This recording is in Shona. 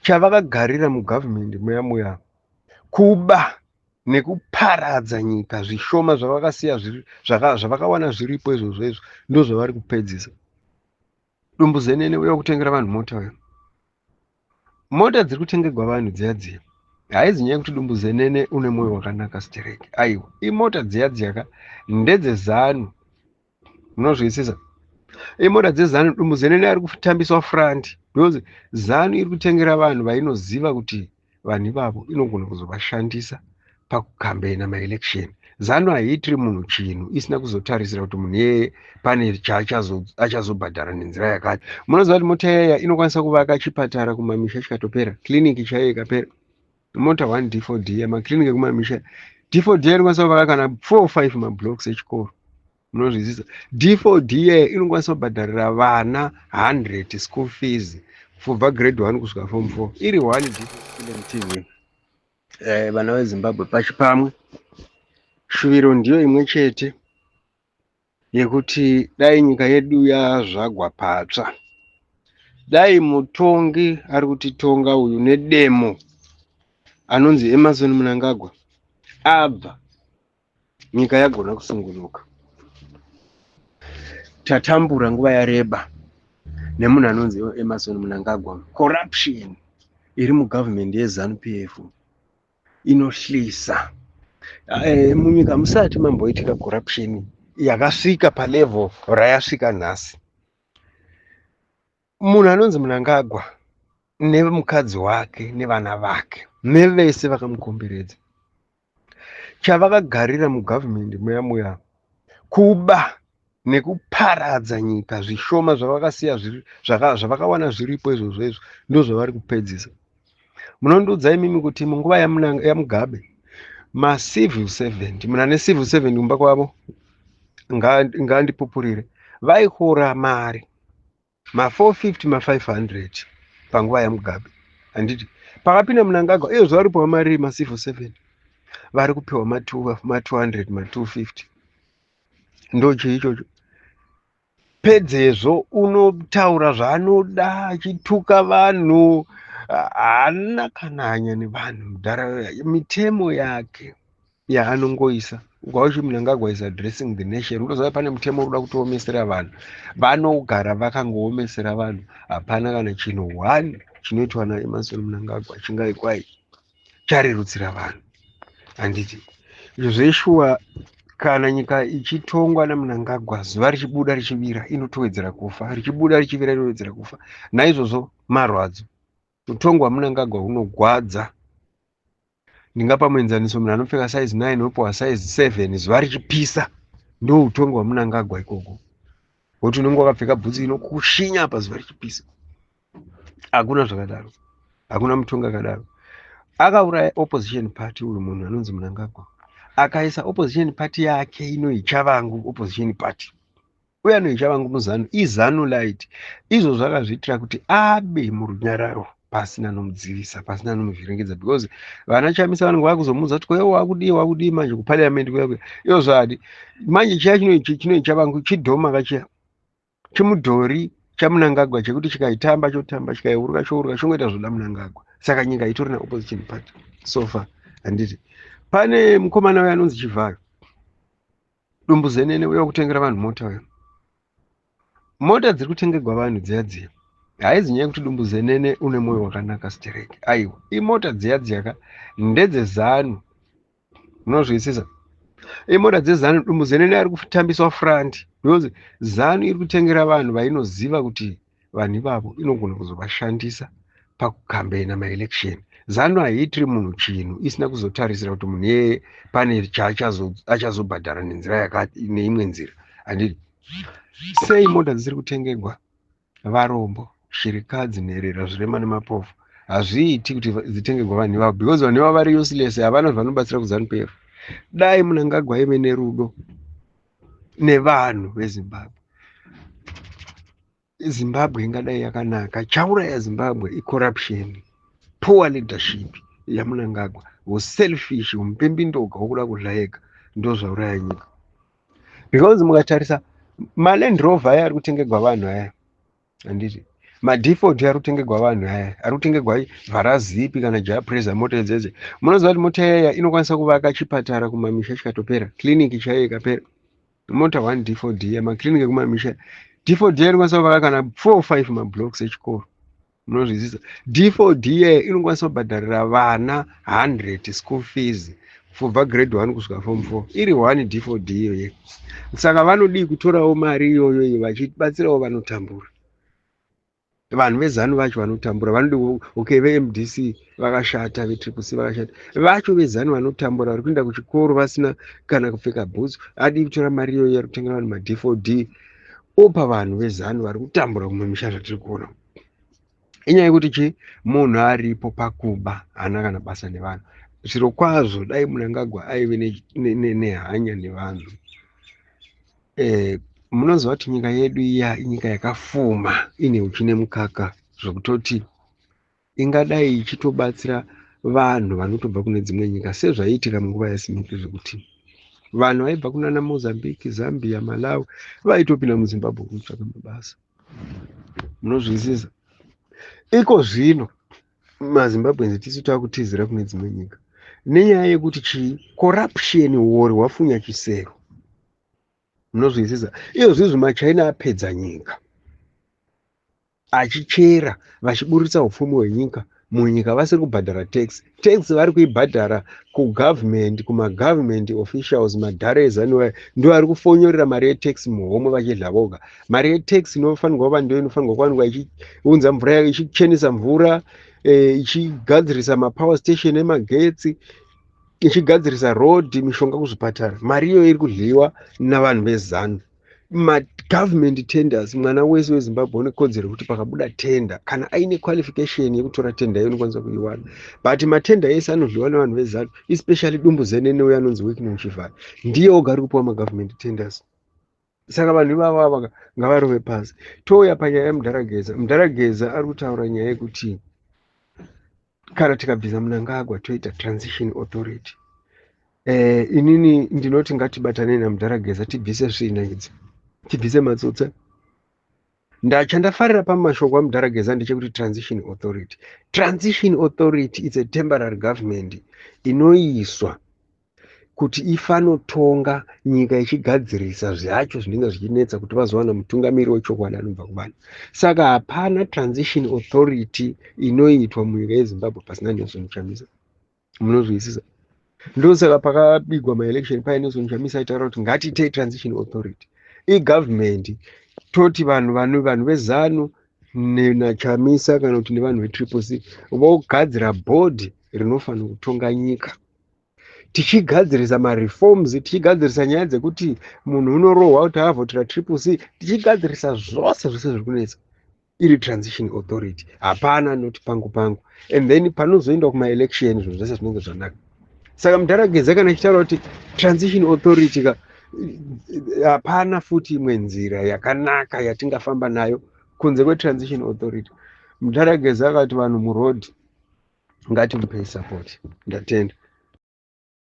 Chavakagarira mugavhumendi muya muya kuba nekuparadza nyika. Zvishoma zvavakasiya, zvavakawana zviripo izvozvo, izvo ndozvavari kupedzisa. Dumbuzenene uya kutengera vanhu mota uyo, mota dziri kutengerwa vanhu dziya dziya, haizi nyaya yekuti Dumbuzenene une mwoyo wakanaka stereki. Aiwa, imota dziya dziyaka ndedzeZANU, munozwisisa? Imota dzeZANU. Dumbuzenene ari kutambiswa front because ZANU iri kutengera vanhu vainoziva kuti vanhu ivavo inogona kuzovashandisa pakukambena maelection. ZANU haiitiri munhu chinhu isina kuzotarisira kuti munhu iyeye pane chaachazobhadhara nenzira yakati. Munoziva kuti mota iyaya inokwanisa kuvaka chipatara kumamisha chikatopera, kiriniki chaiyo ikapera? Mota 1 D4D, makliniki ekumamisha, D4D inokwanisa kuvaka kana 4 5 mablocks echikoro, munozwisisa? D4D inokwanisa kubhadharira vana 100 school fees kubva grade 1 kusvika form 4, iri 1 D4 TV. Vana veZimbabwe pachi pamwe, shuviro ndiyo imwe chete yekuti dai nyika yedu yazvagwa patsva, dai mutongi ari kutitonga uyu nedemo anonzi Emmerson Mnangagwa abva, nyika yagona kusungunuka. Tatambura nguva yareba nemunhu anonzi Emmerson Mnangagwa. Corruption iri mugavhumendi yeZANU PF inohlisa. Munyika musati mamboitika corruption yakasvika palevel rayasvika nhasi. Munhu anonzi Mnangagwa nemukadzi wake nevana vake nevese vakamukomberedza, chavakagarira mugavhumendi muya muya kuba nekuparadza nyika. Zvishoma zvavakasiya, zvavakawana zviripo izvozvo, izvo ndozvavari kupedzisa. Munondiudza imimi kuti munguva yaMugabe macivil servant, munhu ane civil servant kumba kwavo ngandipupurire, vaihora mari ma450, ma500 panguva yaMugabe, handiti? Pakapinda Mnangagwa, iyo zuva ripiwa mari macivil servant, vari kupiwa ma200, ma250. Ndochii ichocho? Pedzezvo unotaura zvaanoda achituka vanhu, haana kana hanya nevanhu mudhara. Mitemo yake yaanongoisa, ukauchi Mnangagwa is addressing the nation, unoziva pane mutemo uri kuda kutoomesera vanhu. Vanogara vakangoomesera vanhu. Hapana kana chinhu one chinoitwa naEmmerson Mnangagwa chingai charerutsira vanhu, handiti? Zveshuwa, kana nyika ichitongwa naMnangagwa, zuva richibuda richivira inotowedzera kufa, richibuda richivira inowedzera kufa. Naizvozvo marwadzo, utongo hwaMnangagwa hunogwadza. Ndingapa muenzaniso: munhu anopfeka size 9 opiwa size 7 zuva richipisa. Ndo utongo hwaMnangagwa ikoko, wekuti unenge wakapfeka bhutsu inokushinya apa zuva richipisa. Hakuna zvakadaro, hakuna mutongo akadaro. Akauraya opposition party uyu munhu anonzi Mnangagwa. Akaisa opposition party yake inoyi Chavangu opposition party, uye anoyi Chavangu muZANU, iZANU light. Izvo zvakazviitira kuti abe murunyararo, pasina nomudzivisa, pasina nomuvhiringidza, because vana Chamisa vanenge vakuzomuudza kuti kwewe wakudii, wakudii manje kuparliament kuya kuya. Iyo zvadi manje chiya chinoyi Chavangu chidhoma kachiya, chimudhori chaMnangagwa chekuti chikaitamba chotamba, chikaiuruka chouruka, chongoita zvoda Mnangagwa. Saka nyika itori naopposition party so far, handiti? Pane mukomana uyo anonzi Chivhayo, Dumbuzenene uya kutengera vanhu mota uyo, mota dziri kutengerwa vanhu dziya dziya, haizi nyaya yekuti Dumbuzenene une mwoyo wakanaka stereki. Aiwa, imota dziya dziyaka ndedzeZANU, munozwisisa? Imota dzeZANU. Dumbuzenene ari kutambiswa front because ZANU iri kutengera vanhu vainoziva kuti vanhu ivavo inogona kuzovashandisa pakukambena maelection. ZANU haiitiri munhu chinhu isina kuzotarisira kuti munhu iyeye pane chaachazobhadhara nenzira yakati, neimwe nzira, handiti? Sei mota dzisiri kutengerwa varombo, shirikadzi, nherera, zvirema nemapofu? Hazviiti kuti dzitengerwa vanhu ivavo because vanhu ivavo vari useless, havana zvavanobatsira kuZANU PF. Dai Mnangagwa aive nerudo nevanhu veZimbabwe, Zimbabwe ingadai yakanaka. Chauraya Zimbabwe icorruption, poor leadership yaMnangagwa, uselfish, umpimbindoga wokuda kudya ega, ndo zvauraya nyika. Because mukatarisa maLand Rover aya ari kutengerwa vanhu aya, handiti? Ma D4D ari kutengegwa vanhu aya, ari kutengegwa vharazipi kana Jah Prayzah, mota idzedze. Munoziva kuti mota iyaya inokwanisa kuvaka chipatara kumamisha chikatopera, kiriniki chaiyo ikapera. Mota 1 D4D, makiriniki ekumamisha, D4D inokwanisa kuvaka kana 4 5 mablocks echikoro. Munozwisisa? D4D iyaya inokwanisa kubhadharira vana 100 school fees kubva grade 1 kusvika form 4, iri 1 D4D iyoyo. Saka vanodii kutorawo mari iyoyo iyo vachibatsirawo vanotambura? Vanhu veZANU vacho vanotambura vanodi. Okay, veMDC vakashata, veTriple C vakashata, vacho veZANU vanotambura, vari kuenda kuchikoro vasina kana kupfeka bhutsu. Adii kutora mari iyoyo ari kutengera vanhu maD4D, opa vanhu veZANU vari kutambura kumamisha? Zvatiri kuona inyaya yekuti chi munhu aripo pakuba, haana kana basa nevanhu. Zviro kwazvo dai Mnangagwa aive nehanya nevanhu, munoziva kuti nyika yedu iya inyika yakafuma, ine uchi nemukaka, zvekutoti ingadai ichitobatsira vanhu vanotobva kune dzimwe nyika, sezvaiitika munguva yaSmith, zvekuti vanhu vaibva kunana Mozambique, Zambia, Malawi vaitopinda muZimbabwe kunotsvaka mabasa. Munozwisisa? Iko zvino maZimbabweans tisu takutizira kune dzimwe nyika nenyaya yekuti chii? Corruption, uori hwafunya chisero. Munozwisisa? Iyo zvizvi maChina apedza nyika achichera, vachiburitsa upfumi hwenyika munyika vasiri kubhadhara tax. Tax vari kuibhadhara kugovernment, kumagovernment officials. Madhara eZANU ndo ari kufonyorera mari yetax muhomwe vachidya voga. Mari yetax inofanirwa kuva ndo inofanirwa kuwanikwa ichiunza mvura, ichichenesa mvura, ichigadzirisa mapower station emagetsi, ichigadzirisa road, mishonga kuzvipatara. Mari iyoyo iri kudyiwa navanhu veZANU. Magovernment tenders, mwana wese weZimbabwe une kodzero yekuti pakabuda tender, kana aine qualification yekutora tender iyo, unokwanisa kuiwana. But matender ese anodyiwa nevanhu veZANU, especially dumbu zenene uyo anonzi Wicknell Chivayo, ndiye oga ari kupiwa magovernment tenders. Saka vanhu ivavo ava ngavarove pasi. Touya panyaya yemudhara Geza. Mudhara Geza ari kutaura nyaya yekuti kana tikabvisa Mnangagwa toita transition authority. Inini ndinoti ngatibatanei namudhara Geza, tibvise svina idzi, tibvise matsotsa. Ndachandafarira pamashoko amudhara Geza ndechekuti transition authority. Transition authority is a temporary government inoiswa kuti ifanotonga nyika ichigadzirisa zvacho zvinenge zvichinetsa, kuti vazowana mutungamiri wechokwadi anobva kuvanhu. Saka hapana transition authority inoitwa munyika yeZimbabwe pasina Nelson Chamisa. Munozwisisa? Ndosaka pakabigwa maelection paine Nelson Chamisa aitaura kuti ngatiitei transition authority, igovernment, toti vanhu veZANU naChamisa kana kuti nevanhu veTriple C vogadzira bhodhi rinofanira kutonga nyika, tichigadzirisa mareforms, tichigadzirisa nyaya dzekuti munhu unorohwa kuti avhotera Triple C, tichigadzirisa zvose zvose zviri kunetsa, iri transition authority. Hapana noti pangu pangu, and then panozoendwa kumaelection zvinhu zvese zvinenge zvanaka. Saka mudhara Geza kana achitaura kuti transition authority ka, hapana futi imwe nzira yakanaka yatingafamba nayo kunze kwetransition authority. Mudhara Geza akati vanhu muroad, ngatimupei support. Ndatenda.